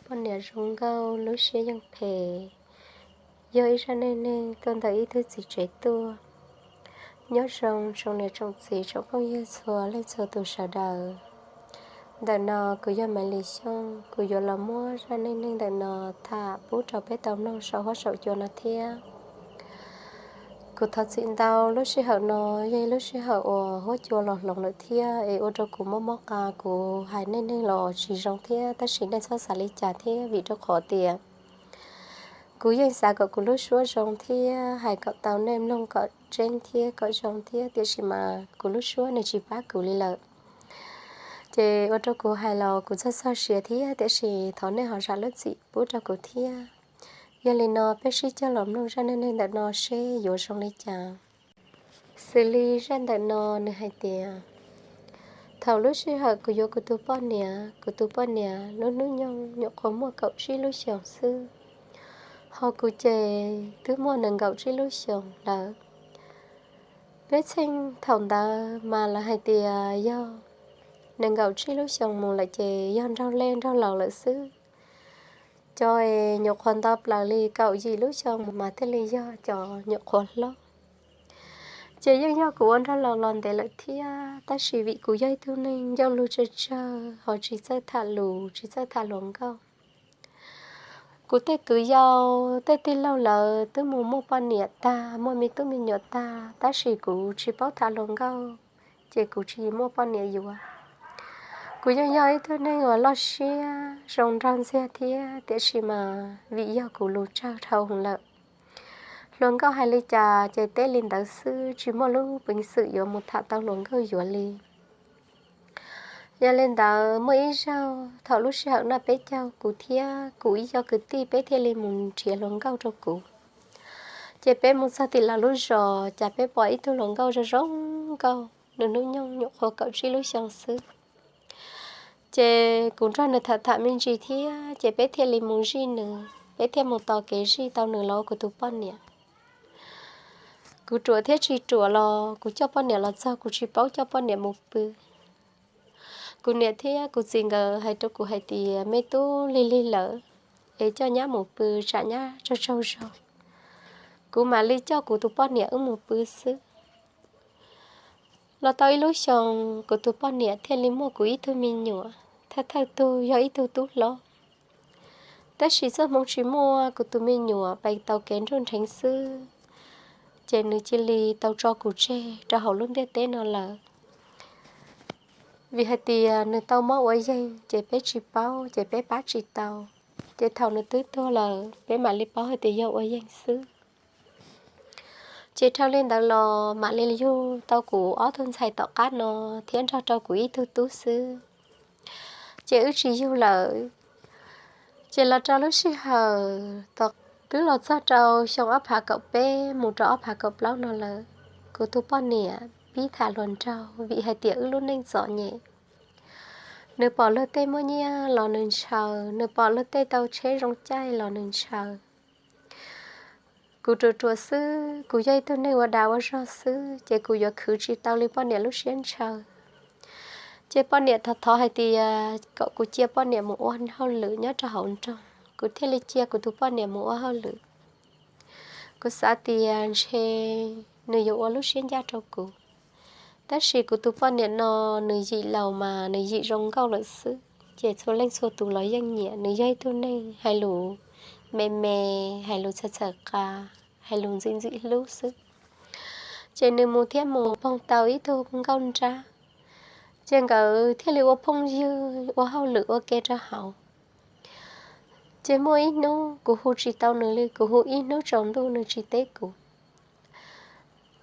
Poj niam zoo nkauj, lub siab yeej phem, yog ib zaj neej neeg tuaj ntawm ib tug txiv tsev tuaj. Nyob zoo tsoom niam tsoom txiv tsoom phooj ywg txhua leej txhua tus sawv daws. Ntawm no kuv yog Maiv Lis Xyooj, kuv yuav los muab zaj neej neeg ntawm no tham pub rau peb tau mloog saum huab saum cua no thiab. Kuv thov txim ntau, lub sij hawm no yog ib lub sij hawm uas huab cua los hloov lawm thiab es ua rau kuv mob mob qa, kuv hais neej neeg los tsis zoo thiab, tab sis nej txhob xav li cas thiab, vim rau qhov tias kuv yeej xav kom kuv lub suab zoo thiab hais kom tau nej mloog kom tseeb thiab kom zoo thiab, tiam sis mas kuv lub suab nws tsis pab kuv li lawm. Ces ua rau kuv hais los kuv txog txog siav thiab, tiam sis thov nej ho zam lub txim pub rau kuv thiab. Yog li no peb sib cog los mloog zaj neej neeg ntawm no seb yuav zoo li cas. Xws li zaj ntawm no nws hais tias, thaum lub sij hawm kuv yuav kuv tus poj niam, kuv tus poj niam lub hnub nyoog nyuam qhuav muaj kaum tsib lub xyoos xwb, ho kuv ces twb muaj nees nkaum tsib lub xyoos lawm. Peb txheej thaum ntawd mas lawv hais tias yog nees nkaum tsib lub xyoos mus lawm ces yog nraug lej nraug laus lawm xwb. Cov es nyuam qhuav nto plaws li kaum yim lub xyoo mas thiaj li yog cov nyuam qhuav hlob. Ces yeej yog kuv ua nraug laus los ntev lawm thiab, tab sis vim kuv yog ib tug neeg ncauj lus tsawg tsawg ho tsis txawj tham lus, tsis txawj tham hluas nkauj. Kuv tej kwv yau, tej tij laug lawv twb mus muaj poj niam tag, muaj me tub me nyuam tag, tab sis kuv tsis paub tham hluas nkauj, ces kuv tsis muaj poj niam yuav. Kuv yeej yog ib tug neeg uas loj siab zoo nraug ntxiag thiab, tiam sis mas vim yog kuv lus tsawg dhau lawm, hluas nkauj hais li cas ces teb li ntawd xwb, tsis muaj lub peev xwm yuav mus tham tau hluas nkauj yuav li. Yog li ntawd muaj ib zaug thaum lub sij hawm noj peb caug, kuv thiab kuv ib co kwv tij peb thiaj li mus nrhiav hluas nkauj rau kuv. Ces peb mus txog tim lawv lub zos, cas peb pom ib tug hluas nkauj zoo zoo nkauj, nws hnub nyoog nyuam qhuav kaum tsib lub xyoo xwb. Ces kuv nrog nws tham tham me ntsis thiab, ces peb thiaj li mus zij nws, peb thiaj mus tos kev zij tau nws los ua kuv tus poj niam. Kuv ruam thiab tsis ruam los kuv coj poj niam los txog kuv tsis paub coj poj niam mus pw. Kuv niam thiab kuv txiv nkawd hais rau kuv hais tias, me tub, lig lig lawm es coj nyab mus pw tsam nyab tsaug tsaug zog, kuv mam li coj kuv tus poj niam wb mus pw xwb. Los tau ib lub xyoos kuv tus poj niam thiaj li muaj kuv ib tug me nyuam, thawj thawj tug yog ib tug tub hlob. Tab sis txoj hmoov tsis muaj, kuv tus me nyuam pais tau kev nruj nrheev xwb, ces nws cia li tau tso kuv tseg rau hauv lub ntiaj teb no lawm. Vim hais tias nws tau mob ua yeeg ces peb tsis paub, ces peb pab tsis tau. Ces thaum nws twb tuag lawm peb mam li paub hais tias yog ua yeeg xwb. Ces dhau li ntawd los mam li yug tau kuv ob tug ntxhais tom qab no thiab nrog rau kuv ib tug tub xwb, ces wb tsis yug lawm. Ces los rau lub sij hawm twb los txog rau xyoo ob phav kaum peb mus rau ob phav kaum plaub no lawm, kuv tus poj niam pib tham hluas nraug vim hais tias wb lub neej txom nyem. Nws pom luag tej muaj nyiaj los nws ntshaw, nws pom luag tej tau tsheb zoo caij los nws ntshaw. Kuv ruam ruam xwb, kuv yog ib tug neeg ua dag ua zog xwb, ces kuv yuav khwv tsis tau li poj niam lub siab ntshaw. Ces poj niam thov thov hais tias kom kuv cia poj niam mus ua hauj lwm nyob rau hauv nroog, kuv thiaj li cia kuv tus poj niam mus ua hauj lwm. Kuv xav tias ntshe nws yuav ua lub siab ncaj rau kuv, tab sis kuv tus poj niam no nws yim laus mas nws yim zoo nkauj lawm xwb, ces txhua leej txhua tus los yeej nyiam. Nws yog ib tug neeg hais lus me me, hais lus txhawm txhawm qa, hais lus ntxim ntxim hlub xwb. Ces nws mus thiab mus poog tau ib tug nkauj nrab, ces nkawd thiaj li ua phooj ywg ua hauj lwm ua ke rau hauv. Ces muaj ib hnub kuv hu tsis tau nws li, kuv hu ib hnub tsaus ntuj nws tsis teb kuv.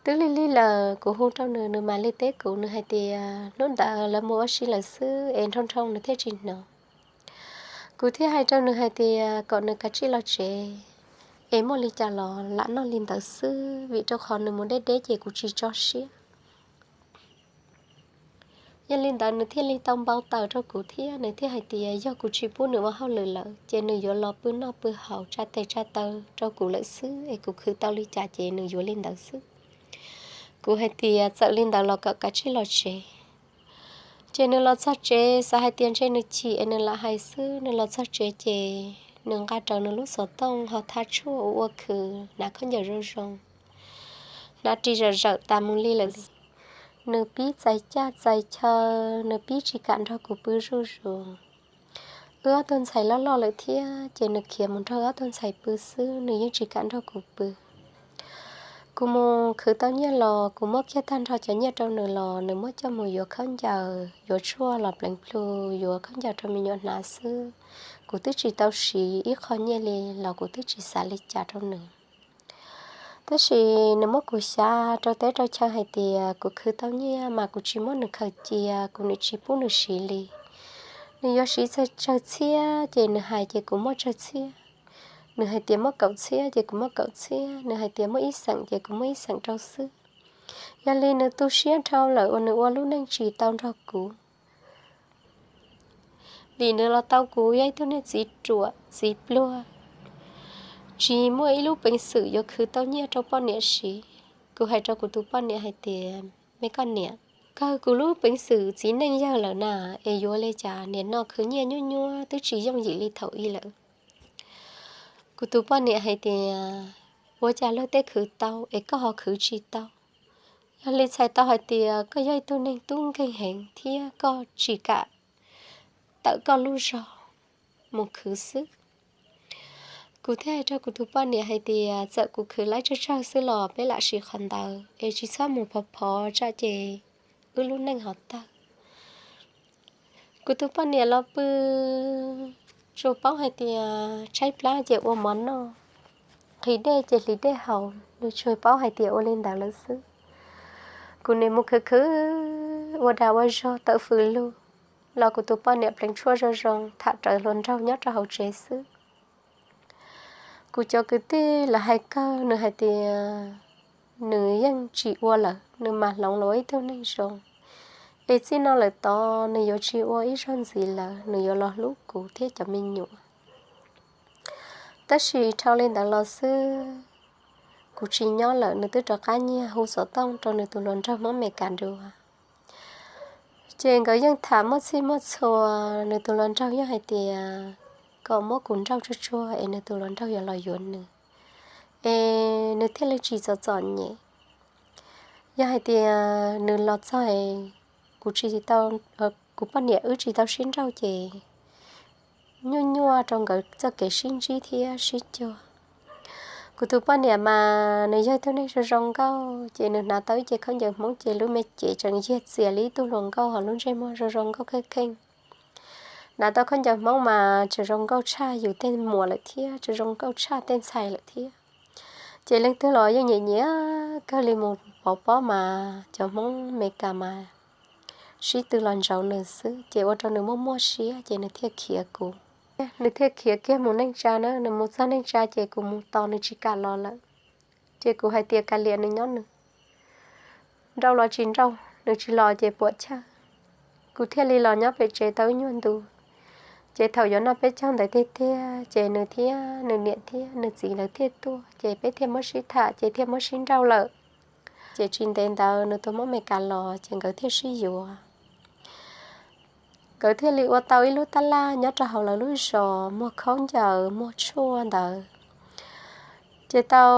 Twb lig lig lawm kuv hu rau nws, nws mam li teb kuv, nws hais tias hnub ntawd lawv mus ua si lawm xwb es nrhoo nrhoo nws thiaj tsis hnov. Kuv thiaj hais rau nws hais tias kom nws kav tsij los tsev, es muaj li cas los lam noj li ntawd xwb, vim rau qhov nws mus deb deb ces kuv tsis tso siab. Yog li ntawd nws thiaj li tau npau taws rau kuv thiab nws thiaj hais tias yog kuv tsis pub nws ua hauj lwm lawm ces nws yuav los pw noj pw haus tsa tes tsa taw rau kuv lawm xwb, es kuv khwv tau li cas ces nws yuav li ntawd xwb. Kuv hais tias txawm li ntawd los kom kav tsij los tsev. Ces nws los txog tsev xav hais tias ntshe nws chim es nws lam hais xwb, nws los txog tsev ces nws nqa rawv nws lub xov tooj ho thab tshuaj ua ua khwv, hnav khaub ncaws zoo zoo, hnav ris zawm zawm tas mus li lawm. Nws pib txais caj txais chaw, nws pib tsis kam nrog kuv pw zuj zus. Wb ob tug ntxhais loj loj lawm thiab ces nws khiav mus nrog ob tug ntxhais pw xwb, nws yeej tsis kam nrog kuv pw. Kuv mus khwv tau nyiaj los kuv muab kiag tag nrho cov nyiaj rau nws los nws muab coj mus yuav khaub ncaws, yuav tshuaj los pleev plhu, yuav khaub ncaws rau me nyuam hnav xwb. Kuv twb tsis tau siv ib qho nyiaj li los kuv twb tsis xav li cas rau nws. Tab sis nws muab kuv xyav rau teb rau chaw hais tias kuv khwv tau nyiaj mas kuv tsis muab nws khaws cia, kuv nim tsis pub nws siv li. Nws yuav siv tsawg txhiab ces nws hais tias kuv muaj tsawg txhiab. Nws hais tias muaj kaum txhiab ces kuv muaj kaum txhiab, nws hais tias muaj ib xeem ces kuv muaj ib xeem rau xwb. Yog li nws tu siab dhau lawm uas nws ua lub neej tsis tau nrog kuv. Vim nws los tau kuv yog ib tug niag txiv ruam txiv pluag, tsis muaj ib lub peev xwm yuav khwv tau nyiaj rau poj niam siv. Kuv hais rau kuv tus poj niam hais tias, me koj niam, kawg kuv lub peev xwm txiv neej yawg lawm na, es yuav li cas nim no khwv nyiaj nyuaj nyuaj twb tsis yooj yim li thaum ub lawm. Kuv tus poj niam hais tias, ua cas luag tej khwv tau es koj ho khwv tsis tau? Yog li txhais tau hais tias koj yog ib tug neeg tub nkeeg heev thiab koj tsis kam tawm koj lub zog mus khwv xwb. Kuv thiaj hais rau kuv tus poj niam hais tias txawm kuv khwv laib tsawg tsawg xwb los peb lam siv qhov ntawd es tsis txhob mus phov phov tsam ces wb lub neej ho tawg. Kuv tus poj niam los pw, tsuas paub hais tias tshaib plab ces ua mov noj, nqhis dej ces hliv dej haus, nws tsuas paub hais tias ua li ntawd lawm xwb. Kuv nim mus khwv khwv ua dag ua zog tawm fws lug los kuv tus poj niam pleev tshuaj zoo zoo tham rawv hluas nraug nyob rau hauv tsev xwb. Kuv cov kwv tij lawv hais kawg, nws hais tias nws yeej tsis ua lawm, nws mas hloov los ua ib tug neeg zoo, es txij no lawm tod nws yuav tsis ua ib zaug ntxiv lawm, nws yuav los hlub kuv thiab cov me nyuam. Tab sis dhau li ntawd los xwb, kuv tsis nyob lawm nws twb rov qab nyiag hu xov tooj rau nws tus hluas nraug Hmoob Amelikas dua. Ces nkawd yeej tham muaj txhij muaj txhua, nws tus hluas nraug yeej hais tias kom muab kuv nrauj tsuag tsuag es nws tus hluas nraug yuav los yuav nws, es nws thiaj li tsis txom txom nyem. Yog hais tias nws los txog, kuv tsis tau, kuv poj niam wb tsis tau sib nrauj ces nyuaj nyuaj rau nkawd txoj kev sib ntsib thiab sib cuag. Kuv tus poj niam mas nws yog ib tug neeg zoo zoo nkauj, ces nws hnav tau ib ce khaub ncaws Hmoob ces lub me cev tseem yiag txias li ib tug hluas nkauj, ho lub ntsej muag zoo zoo nkauj kheej kheej. Hnav tau khaub ncaws Hmoob mas tseem zoo nkauj tshaj yus tej muam lawm thiab, tseem zoo nkauj tshaj tej ntxhais lawm thiab. Ces leej twg los yeej nyiam nyiam kawg li, mus pov pob mas cov Hmoob Amelikas mas sib tw los ntsaum nws xwb, ces ua rau nws muaj muaj siab ces nws thiaj khiav kuv. Nws thiaj khiav kiag mus neej tsa na, nws mus txog neej tsa ces kuv mus tos nws tsis kam los lawm. Ces kuv hais tias kav liam nws nyob nws, nrauj los tsis nrauj, nws tsis los ces puam chawj. Kuv thiaj li los nyob pem tsev tau ib nyuag ntu. Ces thaum yuav noj peb caug ntawd tiag tiag ces nws thiab nws niam thiab nws txiv lawv thiaj tuaj, ces peb thiaj muab sib tham ces thiaj muab sib nrauj lawm. Ces tsis ntev ntawd nws tus Hmoob Amelikas los ces nkawd thiaj sib yuav. Nkawd thiaj li ua tau ib lub tab laj nyob rau hauv lawv lub zos, muag khaub ncaws muag tshuaj ntawd. Ces tau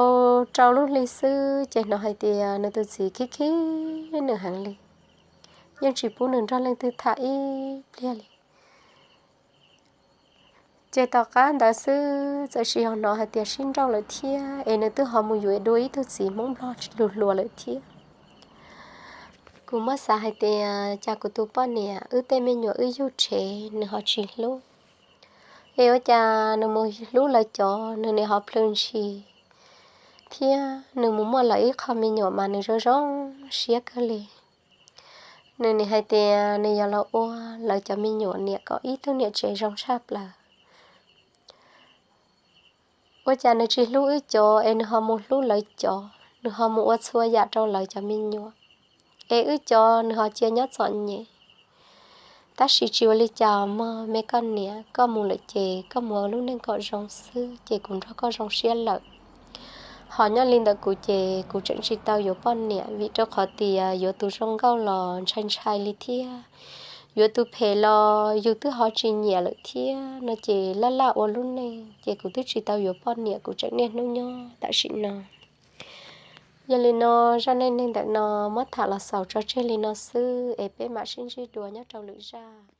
rau lub hli xwb ces hnov hais tias nws tus txiv khib khib nws heev li, yeej tsis pub nws nrog leej twg tham ib pliag li. Ces tom qab ntawd xwb txawm sis ho hnov hais tias sib nrauj lawm thiab, es nws twb ho mus yuav dua ib tug txiv Hmoob Nplog hluas hluas lawm thiab. Kuv muab xav hais tias cas kuv tus poj niam wb tej me nyuam wb yug rhev nws ho tsis hlub, es ua cas nws mus hlub lawv cov nws nim ho plhws ntshis, thiab nws mus muaj lawv ib qho me nyuam mas nws zoo zoo siab kawg li. Nws nim hais tias nws yog los ua lawv cov me nyuam niam kom ib tug niam tsev zoo tshaj plaws. Ua cas nws tsis hlub wb cov es nws ho mus hlub lawv cov, nws ho mus ua txhua yam rau lawv cov me nyuam, es wb cov nws ho cia nyob txom nyem. Tab sis tsis ua li cas mog me koj niam, koj mus lawm ces koj mus ua lub neej kom zoo xwb ces kuv nrog koj zoo siab lawm. Ho nyob li ntawm kuv ces kuv tseem tsis tau yuav poj niam vim rau qhov tias yuav tus zoo nkauj los ntshai ntshai li thiab. yuav tus phem los yus twb ho tsis nyiam lawm thiab no ces laj laj ua lub neej ces kuv twb tsis tau yuav poj niam, kuv tseem niaj hnub nyob tam sim no. Yog li no, zaj neej neeg ntawm no muab tham los xaus tso tseg li no xwb es peb mam sib ntsib dua nyob rau lwm zaj.